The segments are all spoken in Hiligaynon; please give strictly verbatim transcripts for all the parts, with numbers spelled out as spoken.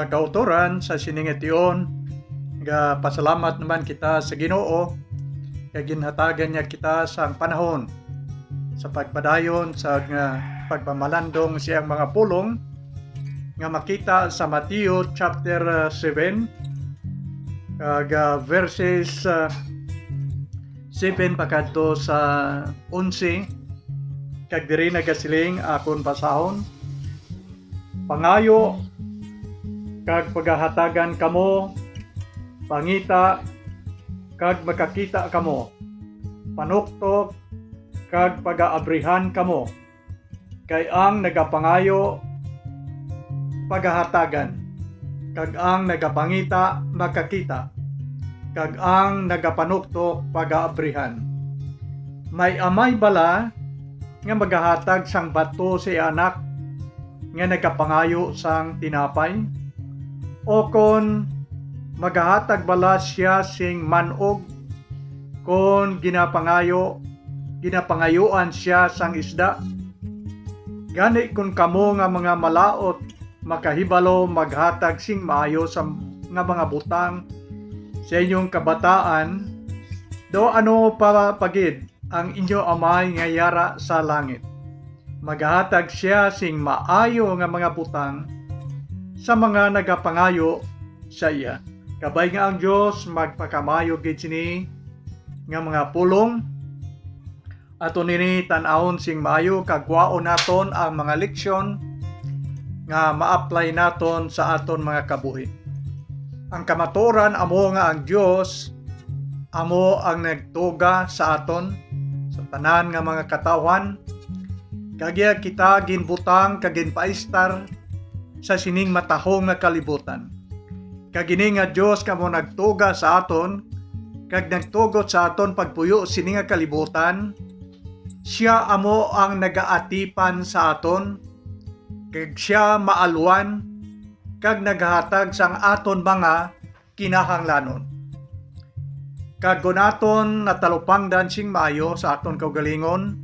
Kautoran sa sini nga tion, gapasalamat naman kita sa Ginoo nga ginhatagan niya kita sang panahon sa pagpadayon sa nga pagpamalandong siyang mga pulong nga makita sa Mateo chapter, ah, seven, kag, ah, verses, ah, seven pakadto sa onse, kag diri nagasiling, akon basahon, "Pangayo, kag pagahatagan kamo, pangita, kag makakita kamo, panuktok, kag pagaabrihan kamo." Kay ang nagapangayo, pagahatagan, kag ang nagapangita, makakita, kag ang nagapanuktok, pagaabrihan. May amay bala nga magahatag sang bato sa iya anak nga nagapangayo sang tinapay? O kon magahatag bala sia sing man-og kon ginapangayo, ginapangayuan sia sang isda? Gani, kon kamo nga mga malaut makahibalo maghatag sing maayo sa, nga mga butang sa inyong kabataan, daw ano pa, pa gid ang inyo Amay nga yara sa langit? Magahatag sia sing maayo nga mga butang sa mga nagapangayo sa iya. Kabay nga ang Dios magpakamaayo gid sini nga mga pulong. Aton ini tan-awon sing maayo kag kwaon naton ang mga leksyon nga ma-apply naton sa aton mga kabuhi. Ang kamatuoran amo nga ang Dios amo ang nagtuga sa aton, sa tanan nga mga katawhan, kag iya kita ginbutang kag ginpaistar sa sining matahong nga kalibutan. Kag ini nga Dios nga amo nagtuga sa aton kag nagtugot sa aton pagpuyo sini nga kalibutan, sia amo ang nagaatipan sa aton, kag sia maalwan kag naghatag sang aton mga kinahanglanon. Kag kon aton natalupangdan sing maayo sa aton kaugalingon,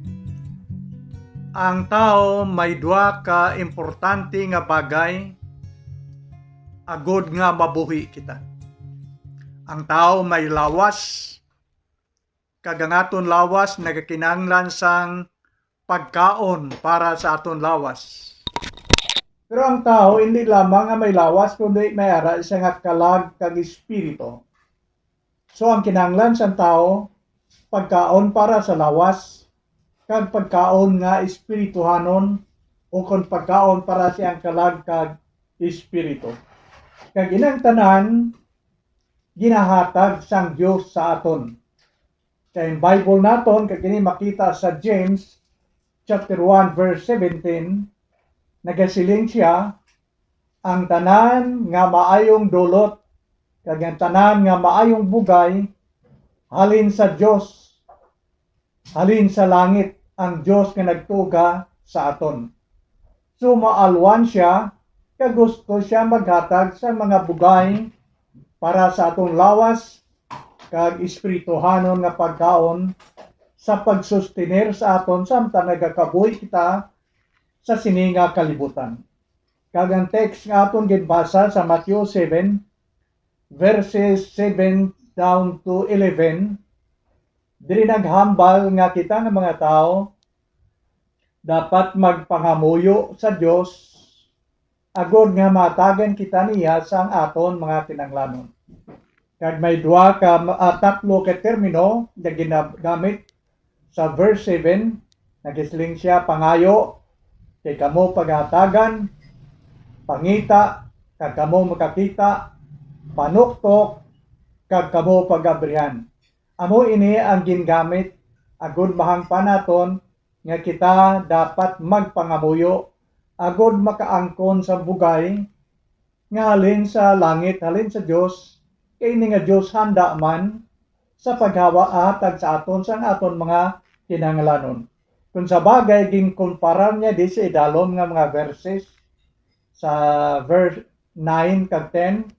ang tawo may duha ka importante nga bagay agod nga mabuhi kita. Ang tawo may lawas, kag ang aton lawas nagakinahanglan sang pagkaon para sa aton lawas. Pero ang tawo indi lamang nga may lawas, kundi may ara sia nga kalag kag espiritu. So, ang kinahanglan sang tawo, pagkaon para sa lawas, kag pagkaon nga espirituhanon, o kon pagkaon para sa iyang kalag kag espiritu. Kag inang tanan ginahatag sang Dios sa aton. Kay ang Bible naton, kag ini makita sa James chapter one, verse seventeen, nagasiling sia, "Ang tanan nga maayong dulot kag ang tanan nga maayong bugay halin sa Dios, halin sa langit, ang Dios nga nagtuga sa aton." So, maalwan sia, kag gusto sia maghatag sa mga bugay para sa aton lawas, kag espirituhanon nga pagkaon sa pagsustener sa aton samtang nagakabuhi kita sa sini nga kalibutan. Kag ang text nga aton ginbasa sa Mateo seven, verses seven down to eleven, diri naghambal nga kita nga mga tawo dapat magpangamuyo sa Dios agod nga mahatagan kita niya sang aton mga kinahanglanon. Kag may duha ka, ah, tatlo ka termino nga ginagamit sa verse seven. Nagasiling sia, "Pangayo, kay kamo paghatagan, pangita, kag kamo makakita, panuktok, kag kamo pagabrihan." Amo ini ang gingamit agud mahangpan naton nga kita dapat magpangamuyo agud makaangkon sa bugay nga halin sa langit, halin sa Dios, kay ini nga Dios handa man sa paghawa-, hatag sa aton sang aton mga kinahanglanon. Kung sa bagay, ginkumparar niya di sa idalom nga mga verses, sa verse nine kag ten,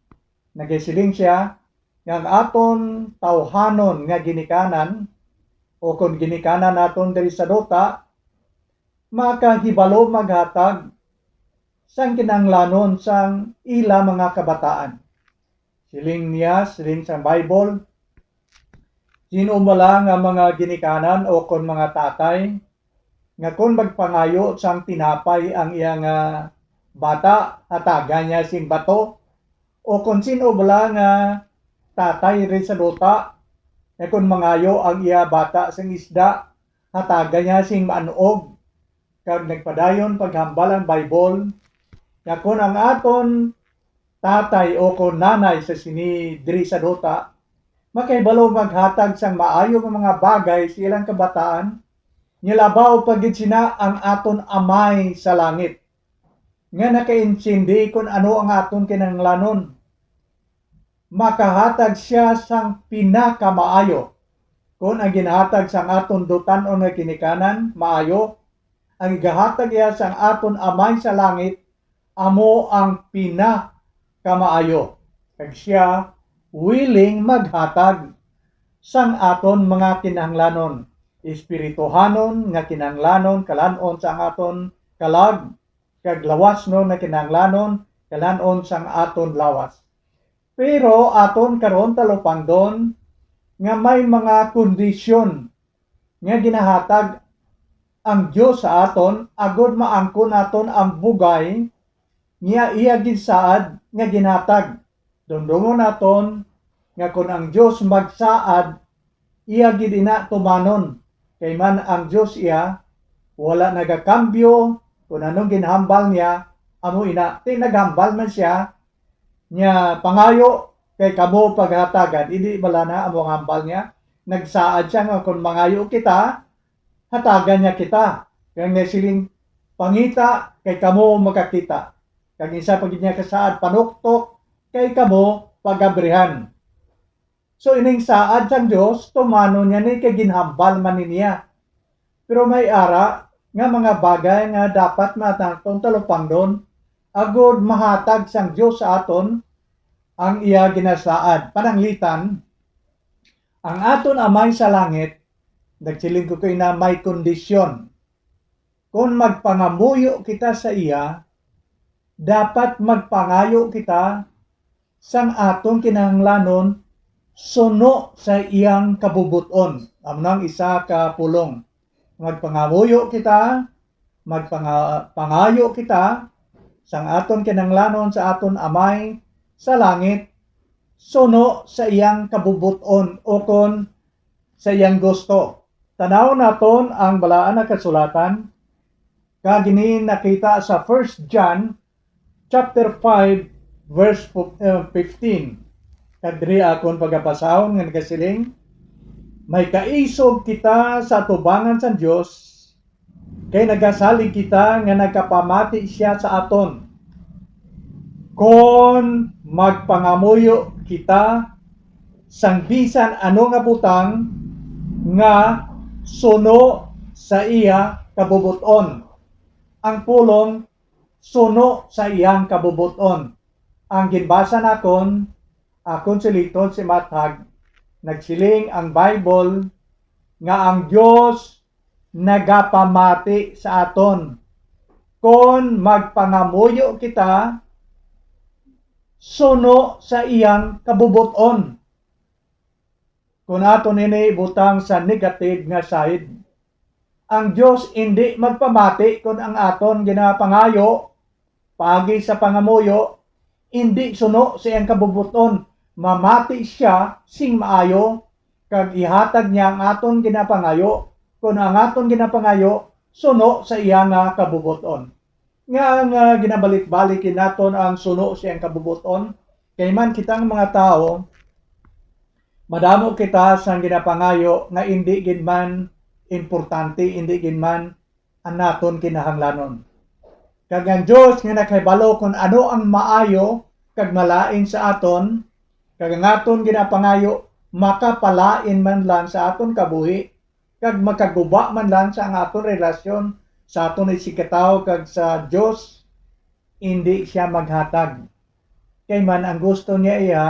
nagasiling sia, nga ang aton tawhanon nga ginikanan, o kon ginikanan naton diri sa duta, makahibalo maghatag sang kinahanglanon sang ila mga kabataan. Siling niya, siling sang Bible, "Sino bala nga mga ginikanan o kon mga tatay nga kon magpangayo sang tinapay ang iya nga bata, hatagan niya sing bato? O kon sino bala nga tatay rin sa duta nga kon mangayo ang iya bata sing isda, hatagan niya sing manuog?" Kag nagpadayon paghambal ang Bible nga kon ang aton tatay o kon nanay sa sini diri sa duta makahibalo maghatag sang maayo nga mga bagay sa ilang kabataan, niya labaw pa gid sina ang aton Amay sa langit, nga nakaintindi kon ano ang aton kinahanglanon, makahatag sia sang pinakamaayo. Kon ang ginahatag sang aton dutan-on nga ginikanan maayo, ang igahatag iya sang aton Amay sa langit amo ang pinakamaayo, kag sia willing maghatag sang aton mga kinahanglanon espirituhanon nga kinahanglanon kalan-on sa aton kalag, kag lawasnon nga kinahanglanon kalan-on sang aton lawas. Pero aton karon talupangdon nga may mga kondisyon nga ginahatag ang Dios sa aton agud maangkon naton ang bugay nga iya ginsaad nga ginhatag. Dumdumon naton nga kon ang Dios magsaad, iya gid ina tumanon, kay man ang Dios iya wala nagakambyo. Kon anong ginhambal niya, amo ina. Ti naghambal man sia niya, "Pangayo kay kamo paghatagan." Hindi bala na amo ang hambal niya? Nagsaad siya nga kon mangayo kita, hatagan niya kita. Kag nagsiling, "Pangita kay kamo makakita." Kag isa pa gid niya kasaad, "Panuktok kay kamo pagabrihan." So, ining saad sang Dios, tumanon niya ni kay ginhambal man ni niya. Pero may ara nga mga bagay nga dapat naton talupangdon agud mahatag sang Dios sa aton ang iya ginasaad. Pananglitan, ang aton Amay sa langit, nagsiling ko kay na may kondisyon. Kon magpangamuyo kita sa iya, dapat magpangayo kita sang aton kinahanglanon suno sa iyang kabubot-on. Amo na ang isa ka pulong. Magpangamuyo kita, magpanga-, pangayo kita sang aton kinahanglanon sa aton Amay sa langit suno sa iyang kabubot-on, o kon sa iyang gusto. Tan-awon naton ang Balaan nga Kasulatan, kag ini nakita sa First John chapter five, verse fo-, eh, fifteen. Kag diri akon pagabasahon nga nagasiling, "May kaisog kita sa atubangan sang Dios, kay nagasalig kita nga nagapamati sia sa aton, kon magpangamuyo kita sang bisan ano nga butang nga suno sa iya kabubot-on." Ang pulong, "Suno sa iyang kabubot-on." Ang ginbasa nakon, akon suliton si Mathag, nagsiling ang Bible nga ang Dios nagapamati sa aton kon magpangamuyo kita suno sa iyang kabubot-on. Kon aton ini ibutang sa negative nga side, ang Dios indi magpamati kon ang aton ginapangayo paagi sa pangamuyo indi suno sa iyang kabubot-on. Mamati sia sing maayo, kag ihatag niya ang aton ginapangayo kon ang aton ginapangayo suno sa iya nga kabubot-on. Nga ang, ah, ginabalik-balik naton ang suno sa iyang kabubot-on, kay man kita nga mga tawo, madamo kita sang ginapangayo nga indi gid man importante, indi gid man ang naton kinahanglanon. Kag ang Dios nga nakahibalo kon ano ang maayo kag malain sa aton, kag ang aton ginapangayo makapalain man lang sa aton kabuhi, kag makaguba man lang sa ang aton relasyon sa aton isigkatawo kag sa Dios, indi sia maghatag. Kay man ang gusto niya iya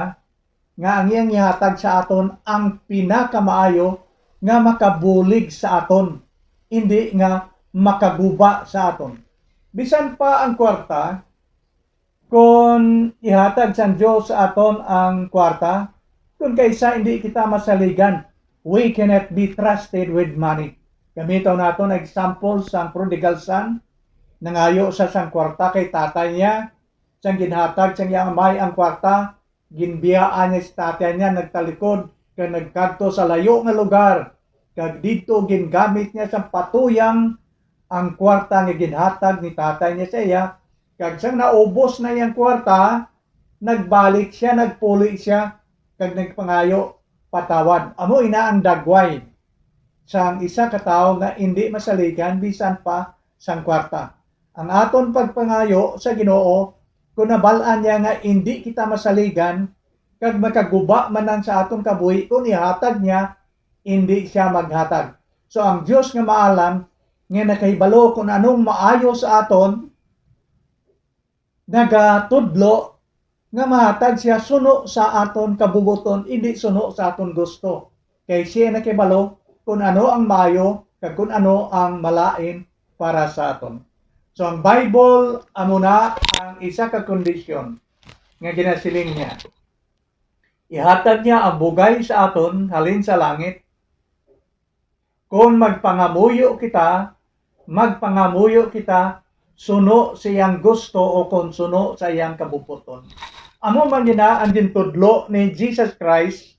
nga ang iyang ihatag sa aton ang pinakamaayo nga makabulig sa aton, indi nga makaguba sa aton. Bisan pa ang kwarta, kon ihatag sang Dios sa aton ang kwarta, kon kaisa hindi kita masaligan, we cannot be trusted with money. Gamiton naton ang example sang prodigal son. Nangayo siya sang kwarta kay tatay niya, sang ginhatag sang iyang amay ang kwarta, ginbiyaan niya si tatay niya, nagtalikod, kag nagkadto sa layo nga lugar, kag didto gingamit niya sang patuyang ang kwarta nga ginhatag ni tatay niya sa iya, kag sang naubos na iyang kwarta, nagbalik sia, nagpuli sia, kag nagpangayo patawad. Amo ina ang dagway sang isa ka tawo nga indi masaligan bisan pa sang kwarta. Ang aton pagpangayo sa Ginoo, kon nabal-an niya nga indi kita masaligan, kag makaguba man lang sa aton kabuhi, kon ihatag niya, indi sia maghatag. So, ang Dios nga maalam, nga nakahibalo kon anong maayo sa aton, nagatudlo nga mahatag sia suno sa aton kabubuton, indi suno sa aton gusto. Kay sia nakahibalo kon ano ang maayo kag kon ano ang malain para sa aton. So, ang Bible amo na ang isa ka kondisyon nga ginasiling niya. Ihatag niya ang bugay sa aton halin sa langit. Kon magpangamuyo kita, magpangamuyo kita suno sa iyang gusto o kon suno sa iyang kabubuton. Amo man gina ang gintudlo ni Jesus Christ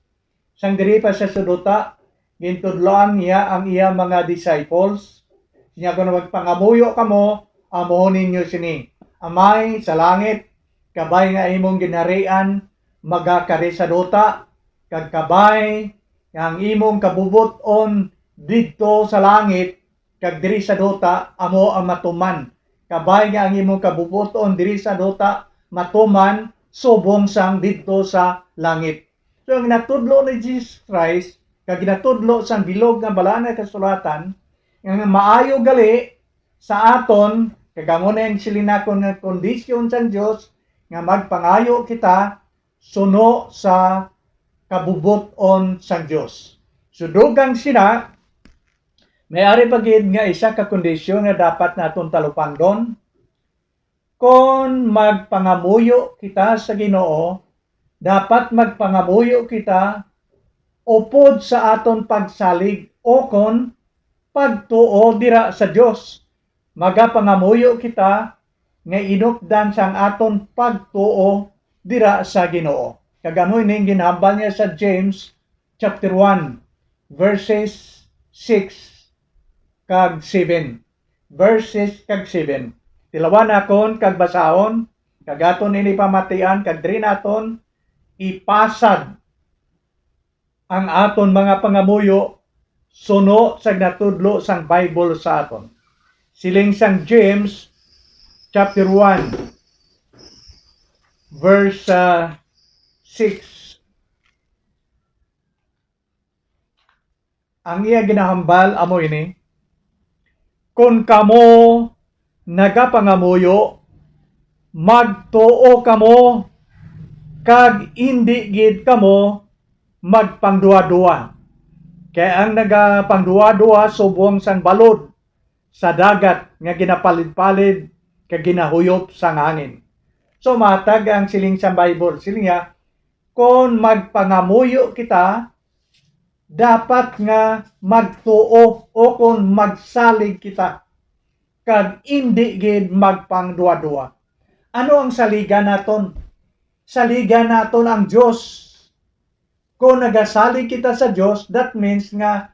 sang diri pa sa duta, gintudloan niya ang iya mga disciples. Siya, "Kon magpangamuyo kamo, amo ninyo sini: Amay sa langit, kabay nga imong ginharian magakari sa duta, kag kabay nga ang imong kabubot-on didto sa langit kag diri sa duta amo ang matuman, kabay nga ang imong kabubot-on diri sa duta matuman subong sang didto sa langit." So, ang ginatudlo ni Jesus Christ, kag ginatudlo sang bilog nga Balaan nga Kasulatan, nga maayo gali sa aton, kag amo na ang siling nakon nga kondisyon sang Dios, nga magpangayo kita suno sa kabubot-on sang Dios. So, dugang sina, may ari pa gid nga isa ka kondisyon nga dapat naton talupangdon. Kon magpangamuyo kita sa Ginoo, dapat magpangamuyo kita upod sa aton pagsalig ukon pagtuo dira sa Dios. Magapangamuyo kita nga inupdan sang aton pagtuo dira sa Ginoo. Kag amo ini ang ginhambal niya sa James chapter one, verses six kag seven. Verses kag seven. Tilawan nakon kag basahon, kag aton ini pamatian, kag diri naton ipasad ang aton mga pangamuyo suno sa ginatudlo sang Bible sa aton. Siling sang James chapter one, verse, ah, six. Ang iya ginahambal amo ini: "Kon kamo nagapangamuyo, magtuo kamo, kag indi gid kamo magpangduhaduha. Kay ang nagapangduhaduha subong sang balod sa dagat nga ginapalidpalid kag ginahuyop sang hangin." So, matag ang siling sang Bible. Siling niya, kon magpangamuyo kita, dapat nga magtuo o kon magsalig kita, kag indi gid magpangduhaduha. Ano ang saligan naton? Saligan naton ang Dios. Kung nagasalig kita sa Dios, that means nga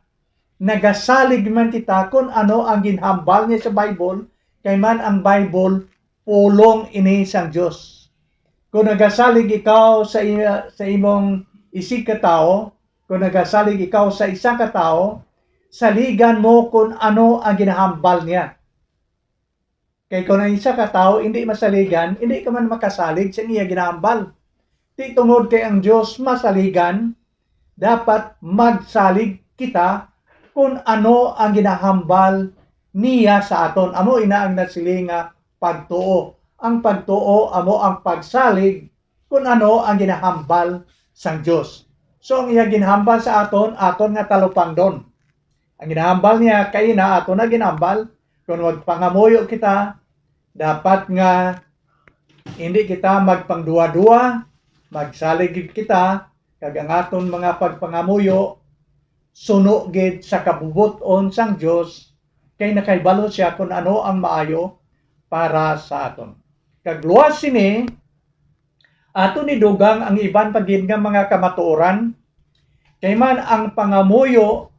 nagasalig man kita kung ano ang ginhambal niya sa Bible, kay man ang Bible pulong ini sang Dios. Kung nagasalig ikaw sa i-, sa imong isigkatawo, kung nagasalig ikaw sa isa ka tawo, saligan mo kung ano ang ginahambal niya. Kay kung ang isa ka tawo hindi masaligan, hindi ka man makasalig sa iya ginahambal. Ti tungod kay ang Dios masaligan, dapat magsalig kita kung ano ang ginahambal niya sa aton. Amo ina ang nasiling nga pagtuo. Ang pagtuo amo ang pagsalig kung ano ang ginahambal sang Dios. So, ang iya ginahambal sa aton, aton nga talupangdon. Ang ginahambal niya, kay na aton na ginahambal, kung magpangamuyo kita, Dapat nga hindi kita magpangduwa-duwa, magsalig gid kita, kag ang aton mga pagpangamuyo suno gid sa kabubot-on sang Dios, kay nakahibalo sia kon ano ang maayo para sa aton. Kag luwas sini, aton idugang ang iban pa gid nga mga kamatuoran, kay man ang pangamuyo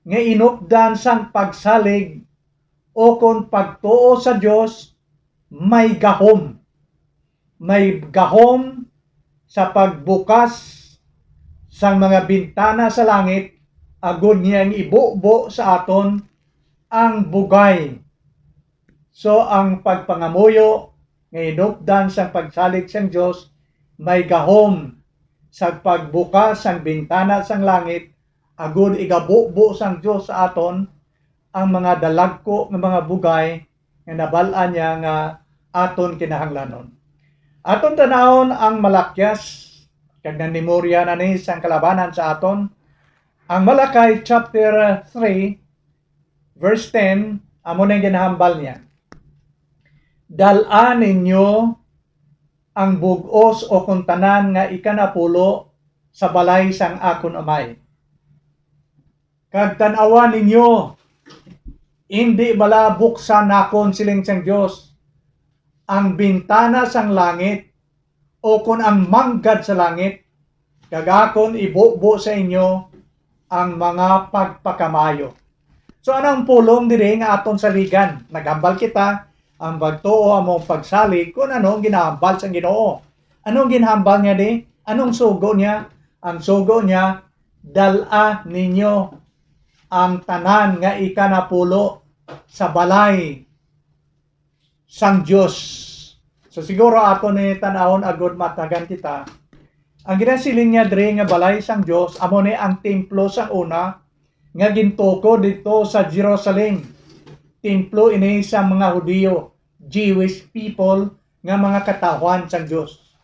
nga inupdan sang pagsalig o kon pagtuo sa Dios may gahom. May gahom sa pagbukas sang mga bintana sa langit, agod niya ang ibubo sa aton ang bugay. So, ang pagpangamuyo nga inupdan sang pagsalig sang Dios may gahom sa pagbukas sang bintana sang langit, agod igabubo sang Dios sa aton ang mga dalagko nga mga bugay nga nabal-an niya nga aton kinahanglanon. Aton tanawon ang Malakias, kag nanimorya na ni sang kalabanan sa aton. Ang Malakay chapter three, verse ten, amo na ang ginahambal niya. Dal-a ninyo ang bug-os o kon tanan nga ikanapulo sa balay sang akon amay. Kag tan-awa ninyo, indi bala buksan nakon, siling sang Dios, ang bintana sang langit, o kon ang manggad sa langit, kag akon ibubo sa inyo ang mga pagpakamayo. So, ano ang pulong diri nga aton saligan? Naghambal kita ang pagtuo amo ang pagsalig kon ano ang ginahambal sang Ginoo. Ano ang ginahambal niya di? Anong sugo niya? Ang sugo niya, dal-a ninyo ang tanan nga ikanapulo sa balay sang Dios. So, siguro ato ni tan-awon agud matagan kita. Ang ginasiling niya diri nga balay sang Dios, amo ni ang templo sang una nga gintuko didto sa Jerusalem. Templo ini sa mga Hudiyo, Jewish people, nga mga katawhan sang Dios.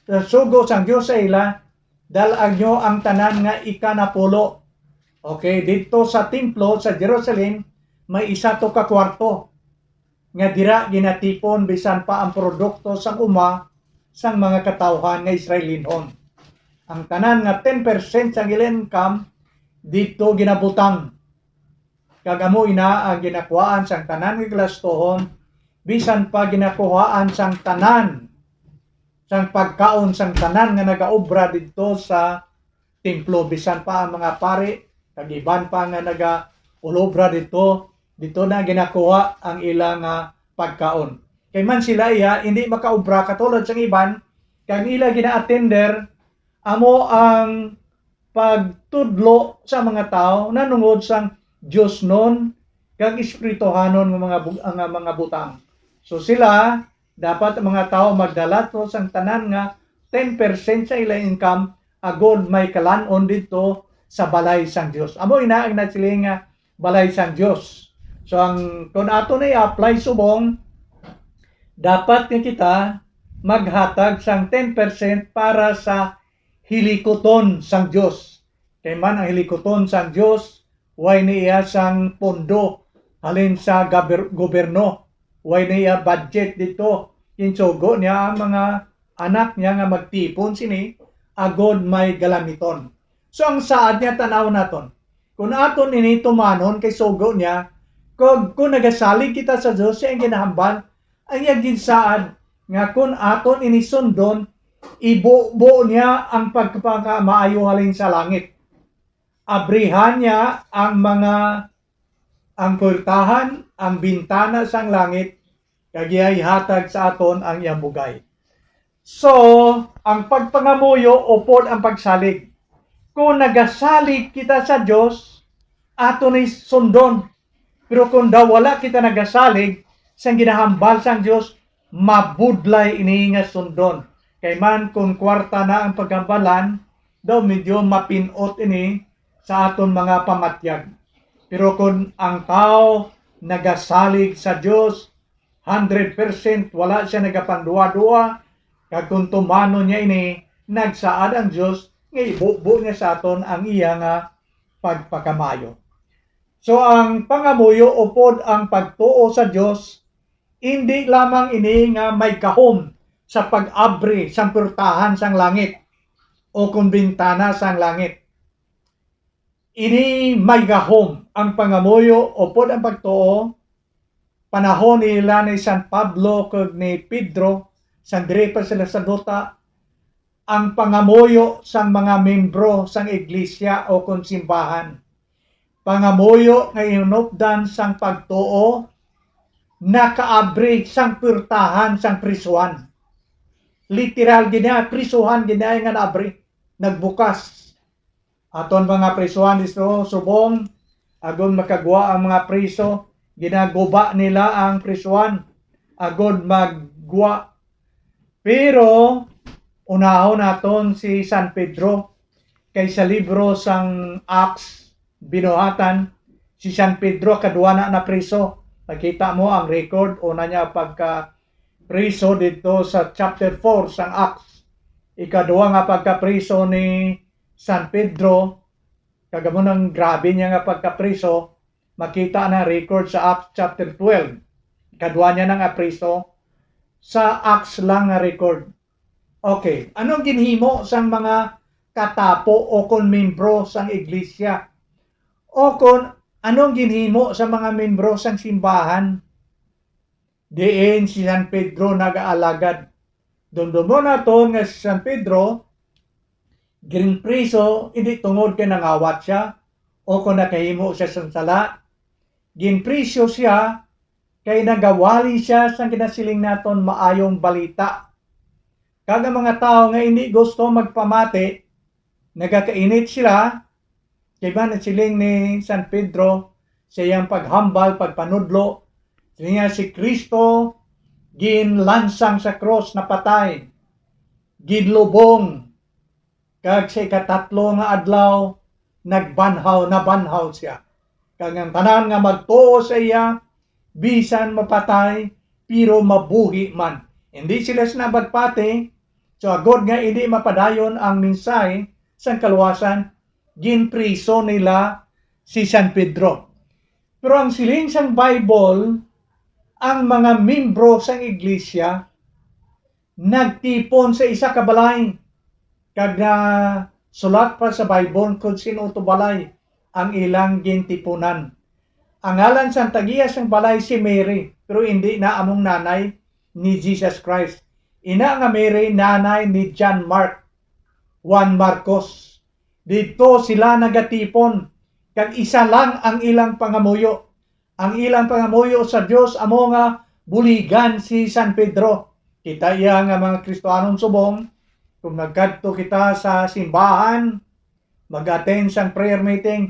Sa sugo sang Dios sa ila, dal-a nyo ang tanan nga ikanapulo. Okay, didto sa templo sa Jerusalem, may isa to ka kwarto nga dira ginatipon bisan pa ang produkto sang uma sang mga katawhan nga Israelinhon. Ang tanan nga ten percent sang ila income didto ginabutang. Kag amo ina ang ginakuhaan sang tanan nga galastohon, bisan pa ginakuhaan sang tanan sang pagkaon sang tanan nga nagaobra didto sa templo, bisan pa ang mga pari kag iban pa nga nagaulobra didto, didto na ginakuha ang ila nga pagkaon. Kay man sila iya indi makaobra katulad sang iban, kag ang ila gina-attender amo ang pagtudlo sa mga tawo nanungod sang diosnon kag espirituhanon nga mga bu-, nga mga butang. So sila, dapat ang mga tawo magdala to sang tanan nga ten percent sa ila income agod may kalan-on didto sa balay sang Dios. Amo ina ang nagsiling nga balay sang Dios. So ang, kung ato na i-apply subong, dapat nga kita maghatag sang ten percent para sa hilikuton sang Dios. Kay man ang hilikuton sang Dios, way ni iya sang pondo halin sa gaber-, gobyerno, way ni iya budget didto. Ginsugo niya ang mga anak niya nga magtipon sini agod may galamiton. So ang saad niya, tan-aw naton. Kung aton ini tumanon kay sugo niya, kag kung nagasalig kita sa Dios, siya ang ginahambal, ang iyang ginsaad nga kung aton ini sundon, ibubo niya ang pagpakamaayo halin sa langit. Abrihan niya ang mga, ang puwertahan, ang bintana sang langit, kag iya ihatag sa aton ang iyang bugay. So, ang pagpangamuyo upod ang pagsalig. Kung nagasalig kita sa Dios, ato ni sundon. Pero kung daw wala kita nagasalig sang ginahambal sang Dios, mabudlay ini nga sundon. Kay man kung kwarta na ang paghambalan, daw medyo mapin-ot ini sa aton mga pamatyag. Pero kung ang tawo nagasalig sa Dios, hundred percent, wala sia nagapangduwa-duwa, kag kung tumanon niya ini, nagsaad ang Dios nga ibubo niya sa aton ang iya nga pagpakamayo. So, ang pangamuyo upod ang pagtuo sa Dios, Indi lamang ini nga may gahom sa pag-abri sang puwertahan sang langit o kon bintana sang langit. Ini may gahom ang pangamuyo upod ang pagtuo. Panahon nila ni San Pablo kag ni Pedro, sang diri pa sila sa duta, ang pangamuyo sang mga membro sang iglesia o kon simbahan. Pangamuyo nga inupdan sang pagtuo nakaabri sang puwertahan sang prisuhan. Literal gid niya, prisuhan gid niya nga naabri, nagbukas. Aton mga prisuhan dito subong, agod makagwa ang mga priso, ginaguba nila ang prisuhan agod maggwa. Pero unahon naton si San Pedro, kay sa libro sang Acts, Binuhatan, si San Pedro kadwa na napriso. Nakita mo ang record, una niya pagka priso dito sa chapter four sang Acts. Ikadwa nga pagkapriso ni San Pedro, kag amo nang grabe niya nga pagkapriso, makita na record sa Acts chapter twelve. Ikadwa niya na nga priso sa Acts lang nga record. Okay, anong ginhimo sang mga katapo o kon membro sang iglesia? O kon anong ginhimo sa mga membro sang simbahan? Diin si San Pedro nagaalagad. Dumdumon naton nga si San Pedro ginpriso, hindi tungod kay nangawat siya o kon nakahimo siya sang sala. Ginpriso siya kay nagawali siya sang ginasiling naton maayong balita. Kag ang mga tawo nga hindi gusto magpamati, nagakainit sila. Kay ba nasiling ni San Pedro sa iyang paghambal, pagpanudlo, siling niya, "Si Cristo ginlansang sa krus, napatay, ginlubong, kag sa ikatatlo nga adlaw nagbanhaw, nabanhaw siya. Kag ang tanan nga magtuo sa iya, bisan mapatay, pero mabuhi man." Hindi sila sina magpati, so agod nga hindi mapadayon ang mensahe sang kaluwasan, ginpriso nila si San Pedro. Pero ang siling sang Bible, ang mga membro sang iglesia nagtipon sa isa ka balay, kag nasulat pa sa Bible kon sin-o to balay ang ilang gintipunan. Ang ngalan sang tag-iya sang balay si Mary, pero indi na among nanay ni Jesus Christ. Ina nga Mary, nanay ni John Mark, Juan Marcos. Didto sila nagatipon, kag isa lang ang ilang pangamuyo. Ang ilang pangamuyo sa Dios amo nga buligan si San Pedro. Kita iya nga mga Kristiyanon subong, kung nagkadto kita sa simbahan, mag-attend sang prayer meeting,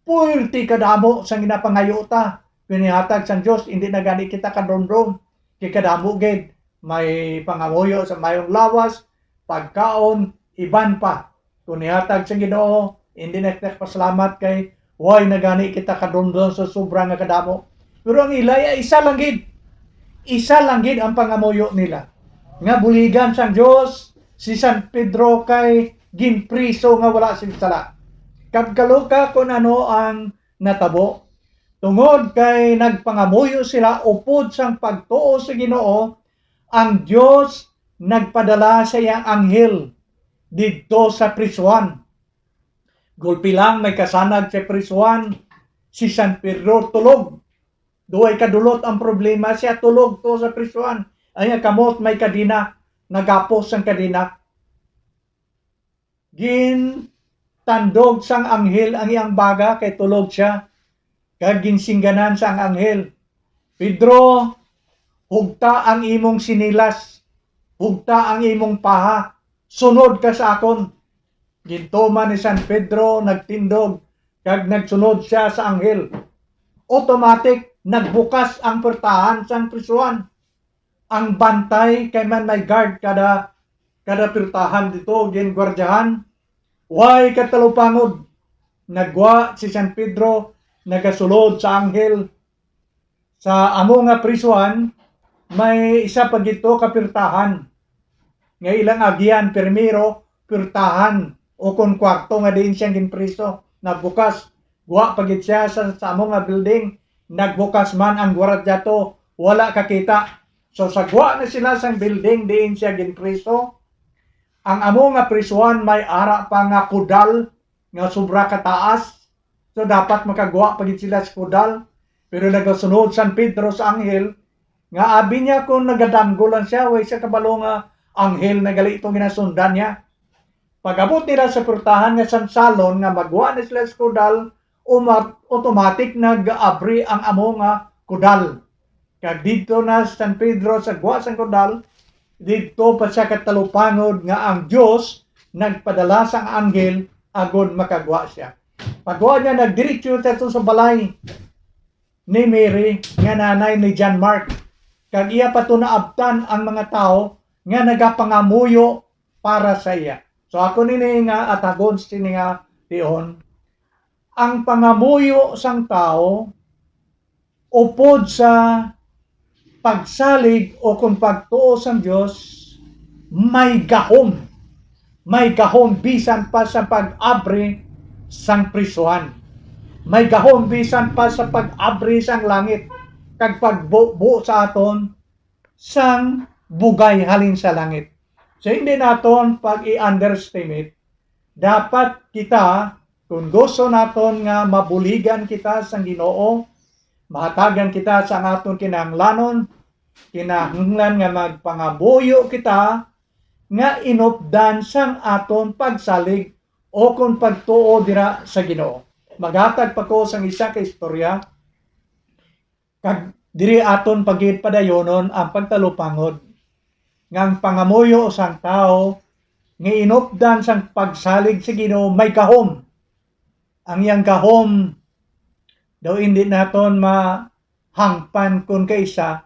puwerte kadamo sang ginapangayo ta. Pinihatag sang Dios, hindi na gani kita kadumdom. Kay kadamo gid, may pangamuyo sa mayong lawas, pagkaon, iban pa. Kung ihatag sa Ginoo, hindi na kita pasalamat kay way na gani kita kadumdom sa sobra nga kadamo. Pero ang ila iya, isa lang gid. Isa lang gid ang pangamuyo nila. Nga buligan sang Dios si San Pedro kay ginpriso nga wala sing sala. Kag kaluka kung ano ang natabo. Tungod kay nagpangamuyo sila upod sang pagtuo sa Ginoo, ang Dios nagpadala sa iyang anghel didto sa prisuhan. Gulpi lang may kasanag sa prisuhan, si San Pedro tulog. Duway kadulot ang problema, siya tulog to sa prisuhan. Ang iyang kamot may kadena, nagapos ang kadena. Gintandog sang anghel ang iyang baga kay tulog siya, kag ginsingganan sang anghel, "Pedro, hugta ang imong sinilas, hugta ang imong paha, sunod ka sa akon." Gintuman ni San Pedro, nagtindog, kag nagsunod sia sa anghel. Automatic, nagbukas ang puwertahan sang prisuhan. Ang bantay, kay man may guard kada, kada puwertahan dito, gingwardyahan. Way katalupangod. Naggwa si San Pedro, nagasulod sa anghel. Sa amo nga prisuhan, may isa pa gito ka puwertahan nga ilang agian. Primero, puwertahan o kon kwarto nga diin siya ginpriso, nagbukas. Gwa pa gid siya sa, sa amo nga building, nagbukas man ang gwardiya to. wala kakita. So, sa gwa na sila sang building diin siya ginpriso, ang amo nga prisuhan may ara pa nga kudal nga sobra kataas. So, dapat makagwa pa gid sila sa kudal. Pero nagasunod San Pedro sa anghel, nga abi niya kung nagadamgo lang siya, way siya kabalo nga anghel na gali itong ginasundan niya. Pag-abot nila sa purtahan nga sansalon nga magwa na sila sa kudal, uma-, automatic nag-abri ang amo nga kudal. Kag didto na si San Pedro sa gwa sang kudal, didto pa siya katalupangod nga ang Dios nagpadala sang anghel agod makagwa siya. Pagwa niya, nagdiretso siya sa balay ni Mary nga nanay ni John Mark, kag iya pa to naabtan ang mga tawo nga nagapangamuyo para sa iya. So, ako nini nga atagon sini nga tion, ang pangamuyo sang tawo upod sa pagsalig o kon pagtuo sang Dios, may gahom. May gahom bisan pa sa pag-abri sang prisuhan. May gahom bisan pa sa pag-abri sang langit kag pagbubo sa aton sang bugay halin sa langit. So, hindi naton pag-i-underestimate. Dapat kita, kung gusto naton nga mabuligan kita sang Ginoo, mahatagan kita sang aton kinahanglanon, kinahanglan nga magpangamuyo kita nga inupdan sang aton pagsalig o kon pagtuo dira sa Ginoo. Maghatag pa ko sang isa ka istorya, kag diri aton pa gid padayonon ang pagtalupangod nga ang pangamuyo sang tawo nga inupdan sang pagsalig sa Ginoo may gahom. Ang iyang gahom daw hindi naton mahangpan kon kaisa,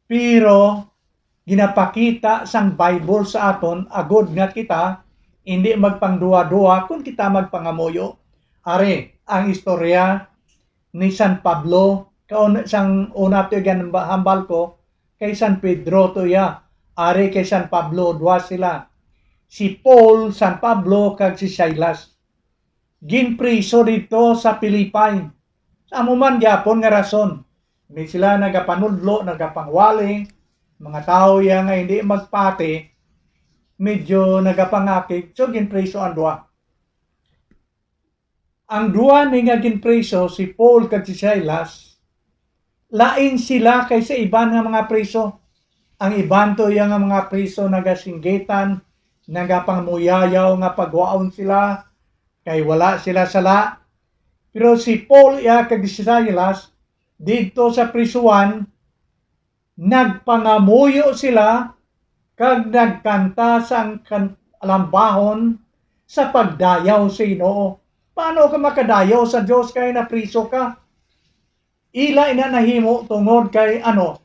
pero ginapakita sang Bible sa aton agod nga kita hindi magpangduha-duha kon kita magpangamuyo. Ari ang istorya ni San Pablo, kaun-, sang una to, igan-, hambal ko, kay San Pedro to iya, ari kay San Pablo, duha sila. Si Paul, San Pablo, kag si Silas. Ginpriso didto sa Filipi. Sa amo man gyapon nga rason, may sila nagapanudlo, nagapangwali, mga tawo iya nga hindi magpati, medyo nagapangakig, so ginpriso ang duha. Ang duha ni nga ginpriso, si Paul kag si Silas, lain sila kay sa iban nga mga priso. Ang iban to iya nga mga priso nagasinggitan, nagapangamuyayaw nga pagwaon sila, kay wala sila sala. Pero si Paul iya kag si Silas, didto sa prisuhan, nagpangamuyo sila kag nagkanta sang kan-, alambahon sa pagdayaw sa Ginoo. Paano ka makadayaw sa Dios kay napriso ka? Ila ina nahimo tungod kay, ano,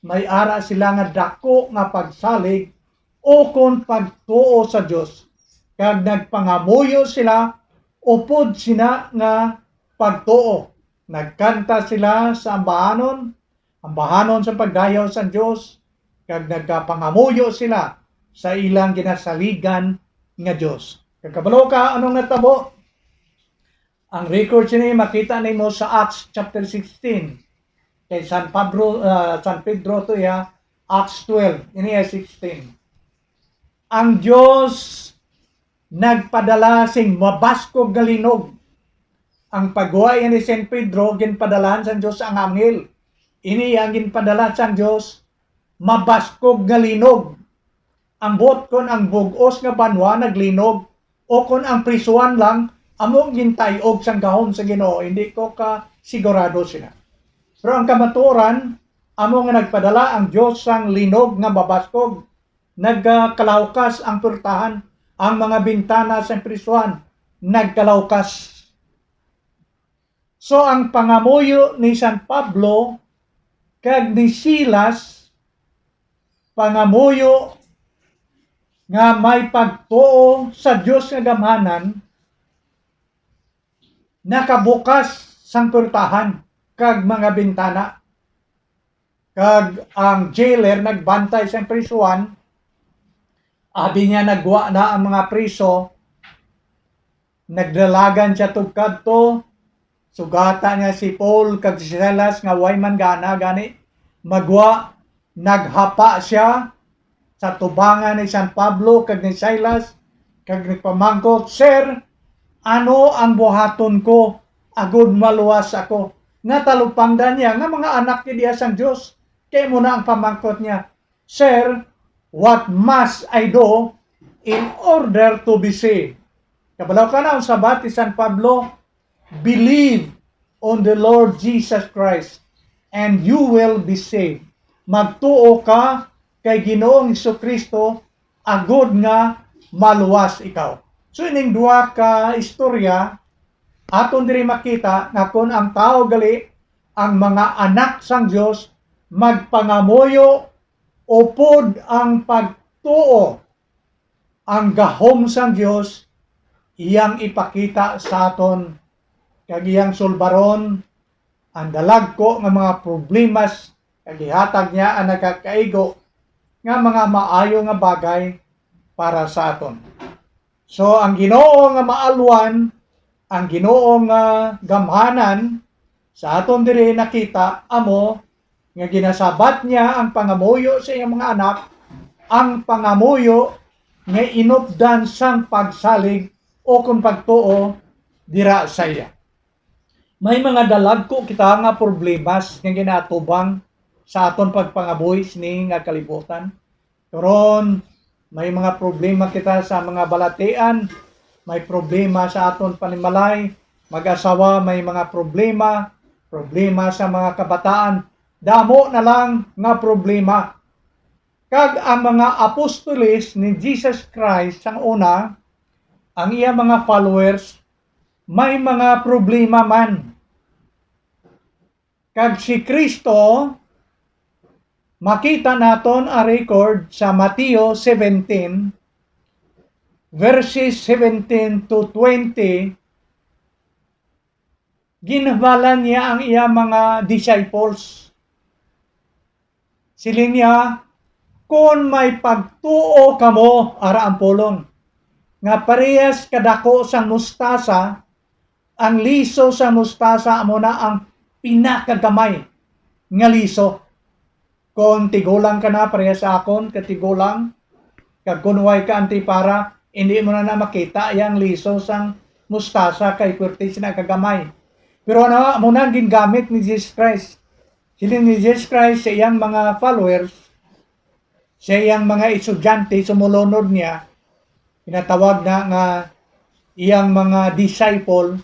may ara sila nga dako nga pagsalig ukon pagtuo sa Dios, kag nagpangamuyo sila upod sina nga pagtuo. Nagkanta sila sa ambahanon, ambahanon sa pagdayaw sang Dios, kag nagapangamuyo sila sa ilang ginasaligan nga Dios. Kag kabalo ka ano nga tabo? Ang record sini makita nimo sa Acts chapter sixteen. Kay San Pablo, ah, San Pedro to iya, Acts twelve, ini ay sixteen. Ang Dios nagpadala sing mabaskog nga linog. Ang pagwa ni San Pedro, ginpadalahan sang Dios ang anghel. Ini ang ginpadala sang Dios, mabaskog nga linog. Ang buot kon ang bug-os nga banwa naglinog, o kon ang prisuhan lang amo gintay-og sang gahom sa Ginoo, hindi ko ka sigurado sina. Pero ang kamatuoran, amo nga nagpadala ang Dios sang linog nga mabaskog, nagkalawkas ang purtahan, ang mga bintana sang prisuhan nagkalawkas. So, ang pangamuyo ni San Pablo kag ni Silas, pangamuyo nga may pagtuo sa Dios nga gamhanan, nakabukas sang purtahan kag mga bintana. Kag ang jailer nagbantay sang prisuhan, abi niya nagwa na ang mga priso, nagdalagan siya tugkadto, sugata niya si Paul kag si Silas nga way man gana gani, Magwa, naghapa sia sa tubangan ni San Pablo kag ni Silas, kag nagpamangkot, "Sir, ano ang buhaton ko agod maluwas ako?" Natalupangdan niya nga mga anak gid iya sang Dios. Kay amo na ang pamangkot niya, "Sir, what must I do in order to be saved?" Kabalo ka na ang sabat ni San Pablo, "Believe on the Lord Jesus Christ, and you will be saved." Magtuo ka kay Ginoong Jesu-Cristo agod nga maluwas ikaw. So, ining duha ka istorya, aton diri makita nga kon ang tawo gali, ang mga anak sang Dios, magpangamuyo upod ang pagtuo, ang gahom sang Dios iyang ipakita sa aton, kag iyang sulbaron ang dalagko nga mga problemas, kag ihatag niya ang nagakaigo nga mga maayo nga bagay para sa aton. So, ang Ginoo nga maalwan, ang Ginoo nga gamhanan, sa aton diri nakita, amo nga ginasabat niya ang pangamuyo sa iyang mga anak, ang pangamuyo nga inupdan sang pagsalig o kon pagtuo dira sa iya. May mga dalagko kita nga problemas nga ginaatubang sa aton pagpangabuhi sini nga kalibutan. Karon, may mga problema kita sa mga balatian, may problema sa aton panimalay, mag-asawa, may mga problema, problema sa mga kabataan, damo na lang nga problema. Kag ang mga apostoles ni Jesus Christ sang una, ang iya mga followers, may mga problema man. Kag si Kristo, makita naton ang record sa Mateo seventeen, verses seventeen to twenty, ginhambalan niya ang iya mga disciples. Siling niya, "Kon may pagtuo kamo," ara ang pulong, "nga parehas kadako sang mustasa, ang liso sang mustasa amo na ang pinakagamay nga liso. Kon tigulang ka na, parehas sa akon, katigulang, kag kon way ka antipara, hindi mo na, na makita yang liso sang mustasa kay puwerte sina kagamay." Pero ano, amo na ang gingamit ni Jesus Christ. Siling ni Jesus Christ sa iyang mga followers, sa iyang mga estudyante, sumulunod niya, ginatawag na nga iyang mga disciple.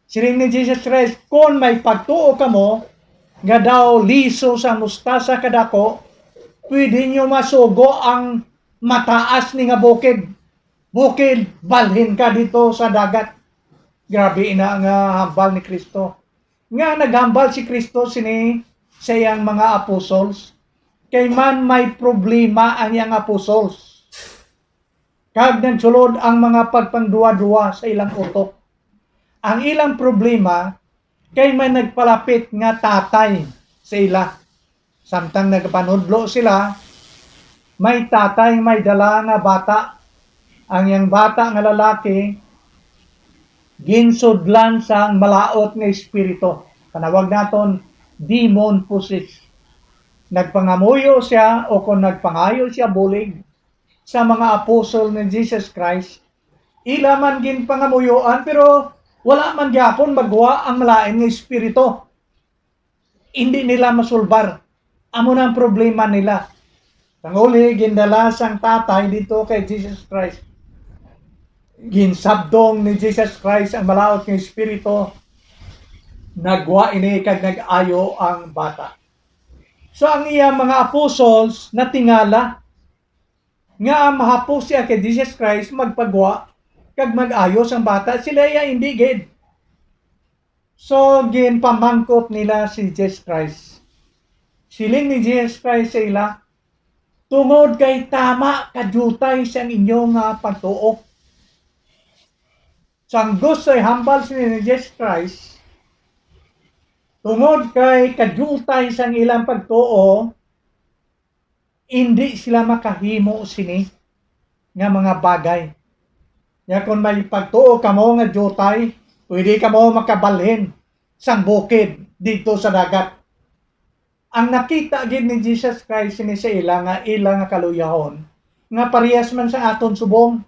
Siling ni Jesus Christ, "Kon may pagtuo kamo nga daw liso sang mustasa kadako, pwede niyo masugo ang mataas ni nga bukid, 'Bukid, balhin ka dito sa dagat.'" Grabe ina nga hambal ni Kristo. Nga naghambal si Kristo sini sa iyang mga apostles, kay man may problema ang iyang apostles. Kag nagsulod ang mga pagpangduwa-duwa sa ilang utok. Ang ilang problema kay may nagpalapit nga tatay sa ila. Samtang nagapanudlo sila, may tatay may dala nga bata. Ang iyang bata nga lalaki ginsudlan sang malaut nga espiritu. Panawag naton demon possessed. Nagpangamuyo sia, o kon nagpangayo sia bulig sa mga apostol ni Jesus Christ. Ila man ginpangamuyoan, pero wala man gyapon magwa ang malain nga espiritu. Hindi nila masulbar. Amo na ang problema nila. Tanguli, gindala sang tatay dito kay Jesus Christ. Ginsabdong ni Jesus Christ ang malaut nga espiritu. Nagwa ini kag nag-ayo ang bata. So, ang iya mga apostles natingala nga mahapos siya kay Jesus Christ magpagwa kag mag-ayo sang bata. Sila iya hindi gid. So, ginpamangkot nila si Jesus Christ. Siling ni Jesus Christ sa ila, "Tungod kay tama ka diutay sang inyo nga pagtuo." Sang gusto ihambal sini ni Jesus Christ, tungod kay kadiutay sang ilang pagtuo, indi sila makahimo sini nga mga bagay. Nga kon may pagtuo kamo nga diutay, pwede kamo makabalhin sang bukid didto sa dagat. Ang nakita gid ni Jesus Christ sini sa ila nga ila nga kaluyahon, nga parehas man sa aton subong.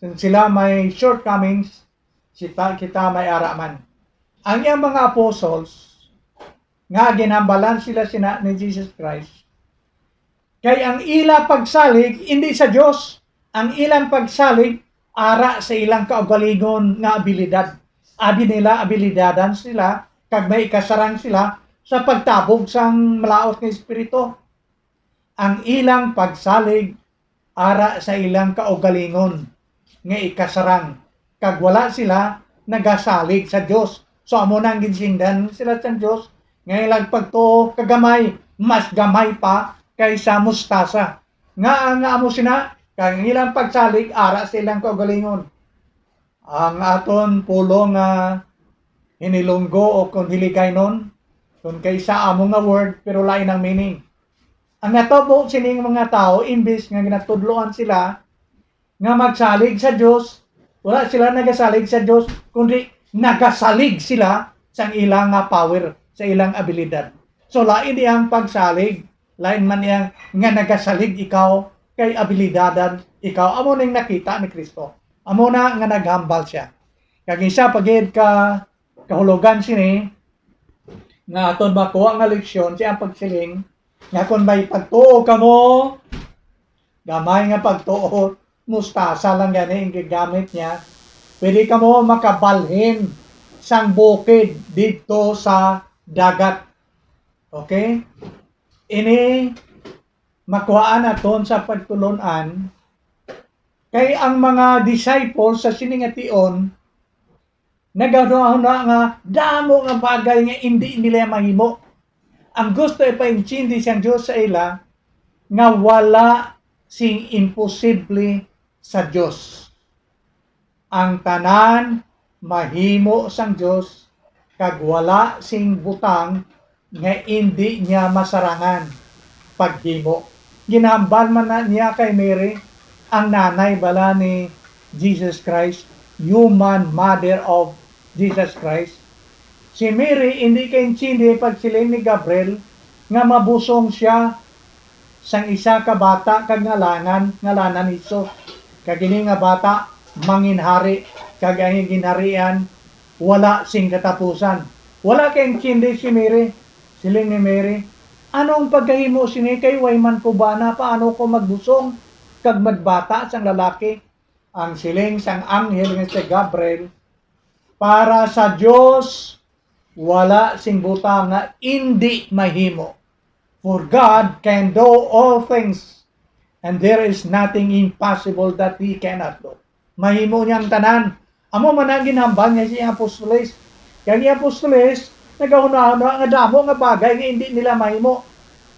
Since sila may shortcomings, kita, kita may ara man. Ang iyang mga apostles, nga ginhambalan sila sina ni Jesus Christ, kay ang ila pagsalig indi sa Dios, ang ilang pagsalig ara sa ilang kaugalingon nga abilidad. Abi nila abilidadan sila kag may ikasarang sila sa pagtabog sang malaut nga espiritu. Ang ilang pagsalig ara sa ilang kaugalingon nga ikasarang, kag wala sila nagasalig sa Dios. So, amo na ang ginsindan sila sa Dios nga ilang pagtuo kagamay, mas gamay pa kaysa mustasa. Nga, nga amo sina, kag ang ilang pagsalig ara sa ilang kaugalingon. Ang aton pulong nga hinilunggo o kon hiligaynon, kon kay sa amo nga word, pero lain ang meaning. Ang natabo sining mga tawo, imbis nga ginatudloan sila nga magsalig sa Dios, wala sila nagasalig sa Dios, kundi nagasalig sila sang ilang nga power, sa ilang abilidad. So, lain iyang pagsalig, lain man iyang nga nagasalig ikaw kay abilidadan ikaw. Amo ning nakita ni Cristo. Amo na nga naghambal siya. Kag isa pa gid ka kahulogan sini nga aton makuha nga leksyon, siya ang pagsiling nga kon may pagtuo kamo, gamay nga pagtuo, mustasa lang gani ang gigamit niya, pwede kamo makabalhin sang bukid didto sa dagat. Okay? Ini makuhaan naton sa pagtulon-an, kay ang mga disciples sa sini nga tion nagahunahuna nga damo nga bagay nga indi nila mahimo. Ang gusto ipaintindi sang Dios sa ila nga wala sing imposible sa Dios. Ang tanan mahimo sang Dios, kag wala sing butang nga indi niya masarangan paghimo. Ginhambal man na niya kay Mary, ang nanay bala ni Jesus Christ, human mother of Jesus Christ. Si Mary indi kaintindi pagsiling ni Gabriel nga mabusong siya sang isa ka bata kag ngalangan, ngalanan Jesus. Kag ini nga bata manginhari, kag ang ginharian wala sing katapusan. Wala kaintindi si Mary. Siling ni Mary, "Ano ang pagkahimo sini, kay way man ko bana? Paano ko magbusong kag magbata sang lalaki?" Ang siling sang anghel nga si Gabriel, "Para sa Dios, wala sing butang nga indi mahimo. For God can do all things, and there is nothing impossible that He cannot do." Mahimo niya ang tanan. Amo man ang ginhambal niya sa iyang apostoles. Kay ang iyang apostoles, nagahunahuna nga damo nga bagay nga indi nila mahimo.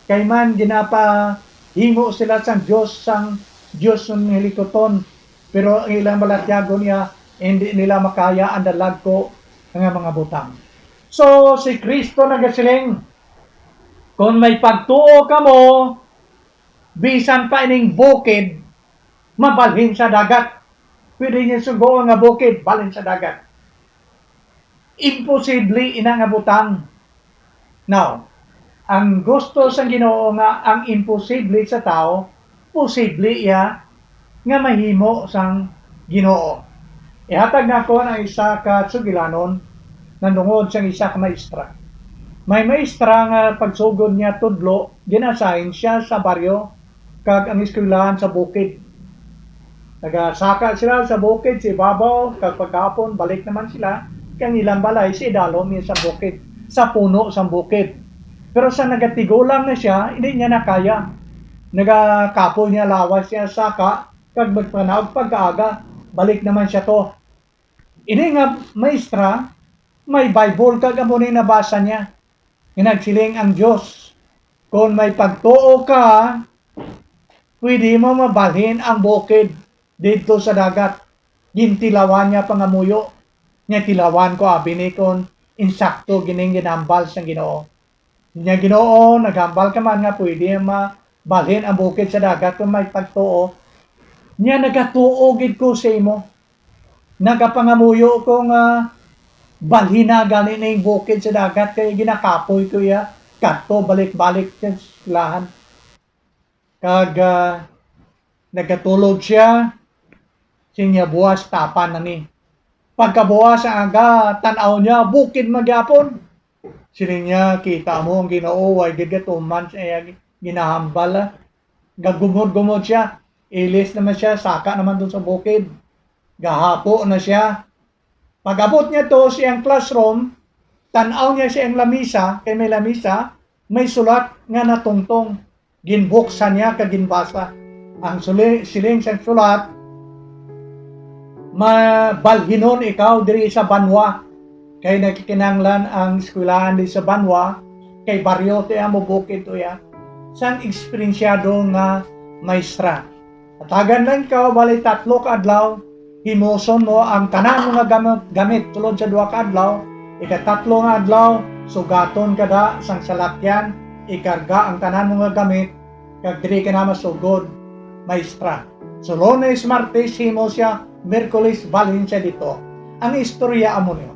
Kay man ginapahimo sila sang Dios, sang Dios nga hilikuton. Pero ang ilang balatyagon niya, hindi nila makaya ang dalagko nga mga butang. So, si Cristo nagasiling, "Kon may pagtuo kamo, bisan pa ining bukid, mabalhin sa dagat." Pwede niya sugoon nga bukid, balhin sa dagat. Imposible ina nga butang. Now, ang gusto sang Ginoo nga ang imposible sa tawo, posible iya nga mahimo sang Ginoo. Ihatag nako ang isa ka sugilanon nandungod sang isa ka maestra. May maestra nga pagsugod niya tudlo, gin-assign siya sa baryo kag ang eskwelahan sa bukid. Nagasaka sila sa bukid sa ibabaw, kag paghapon balik naman sila kay ang ilang balay sa idalom niya sa bukid, sa puno sang bukid. Pero sa nagatigulang na siya, hindi niya na kaya. Nagakapoy niya lawas niya saka, kag magpanaog pagkaaga, balik naman siya to. Ini nga maestra, may Bible kag amo ni nabasa niya. Nga nagsiling ang Dios, "Kon may pagtuo ka, pwede mo mabalhin ang bukid didto sa dagat." Gintilawan niya pangamuyo. Nga tilawan ko, abi ni, kon insakto gining ginhambal sang Ginoo. Nya, "Ginoo, naghambal ka man nga pwede mabalhin ang bukid sa dagat kon may pagtuo. Nya, nagatuo gid ko sa imo. Nagapangamuyo ko nga balhina gani ning bukid sa dagat kay ginakapoy ko iya, kadto balik-balik sa eskwelahan. Kag, ah, nagatulog siya, siling niya, "Buas, tapan na ni." Pagkabuas ang aga, tan-aw niya, bukid man gyapon. Siling niya, "Kita mo, ang Ginoo, way gid gatuman sa iya gi-, ginahambal, ah." Gagumod-gumod siya. Ilis naman siya, saka naman dun sa bukid. Gahapo na siya. Pag-abot niya to sa iyang classroom, tan-aw niya sa iyang lamisa, kay may lamisa, may sulat nga natungtong. Ginbuksan niya kag ginbasa. Ang suli-, siling sang sulat, "Mabalhinon ikaw diri sa banwa, kay nagkinahanglan ang eskwelahan diri sa banwa, kay baryo to iya, mabukid to iya, sang eksperensyado nga maestra. Hatagan lang ikaw balay tatlo ka adlaw, himuson mo ang tanan mo nga gam-, gamit sulod sa duha ka adlaw. Ikatatlo nga adlaw, sugaton ka da sang salakyan, ikarga ang tanan mo nga gamit, kag diri ka na masugod, maestra. So, Lunes, Martes, himo siya, Miyerkules, balhin siya dito." Ang istorya amo niyo.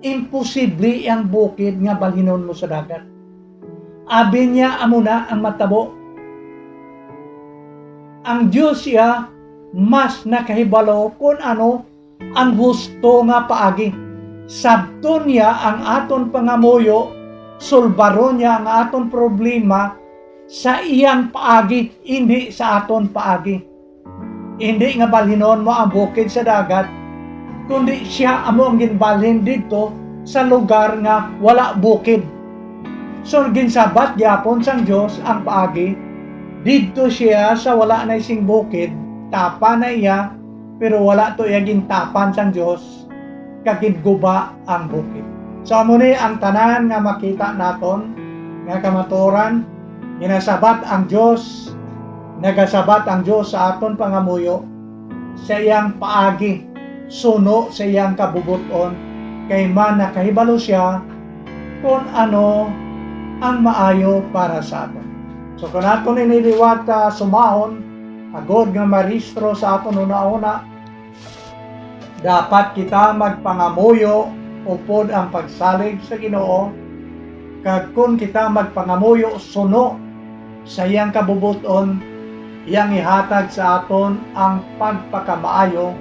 Imposible ang bukid nga balhinon mo sa dagat. Abi niya, amo na ang matabo. Ang Dios iya mas nakahibalo kon ano ang husto nga paagi. Sabton niya ang aton pangamuyo, sulbaron niya ang aton problema sa iyang paagi, indi sa aton paagi. Indi nga balhinon mo ang bukid sa dagat, kundi sia amo ang ginbalhin didto sa lugar nga wala bukid. So, ginsabat gyapon sang Dios ang paagi. Didto sia sa wala na sing bukid, tapa na iya, pero wala to iya gintapan sang Dios, kag ginguba ang bukid. So, amo ni ang tanan nga makita naton nga kamatuoran, ginasabat ang Dios, nagasabat ang Dios sa aton pangamuyo, sa iyang paagi, suno sa iyang kabubot-on, kay man nakahibalo sia kon ano ang maayo para sa aton. So, kon aton ini liwat, ah, sumahon, agod nga marehistro sa aton hunahuna, dapat kita magpangamuyo upod ang pagsalig sa Ginoo, kag kon kita magpangamuyo suno sa iyang kabubot-on, iyang ihatag sa aton ang pagpakamaayo,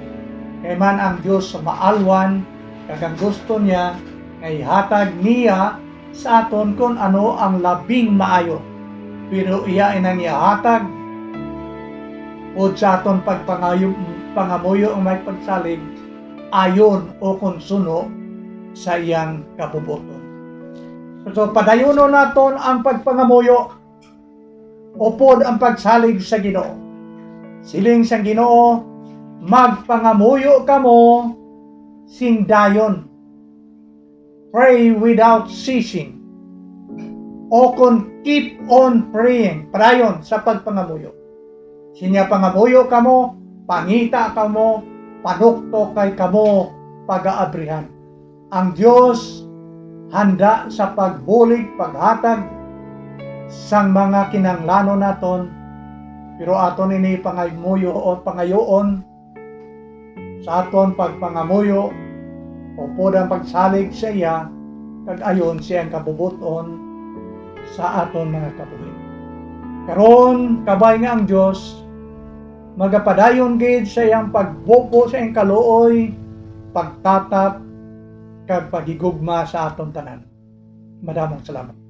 kay man ang Dios maalwan, kag ang gusto niya nga ihatag niya sa aton kon ano ang labing maayo, pero iya inang ihatag pod sa aton pagpangayo-, pangamuyo ang may pagsalig ayon o kon suno sa iyang kabubot-on. So, padayunon naton ang pagpangamuyo upod ang pagsalig sa Ginoo. Siling sang Ginoo, "Magpangamuyo kamo sing dayon." Pray without ceasing. O kon keep on praying, padayon sa pagpangamuyo. Sinya pangamuyo kamo, pangita kamo, panuktok kay kamo pagaabrihan. Ang Dios handa sa pagbulig, paghatag sang mga kinahanglanon naton, pero aton ini pangamuyo o pangayoon sa aton pagpangamuyo upod ang pagsalig sa iya, kag ayon sa iyang kabubot-on sa aton mga kabuhi. Karon, kabay nga ang Dios magapadayon gid sa iyang pagbubo sa iyang kaluoy, pagtatap, kag paghigugma sa aton tanan. Madamong salamat.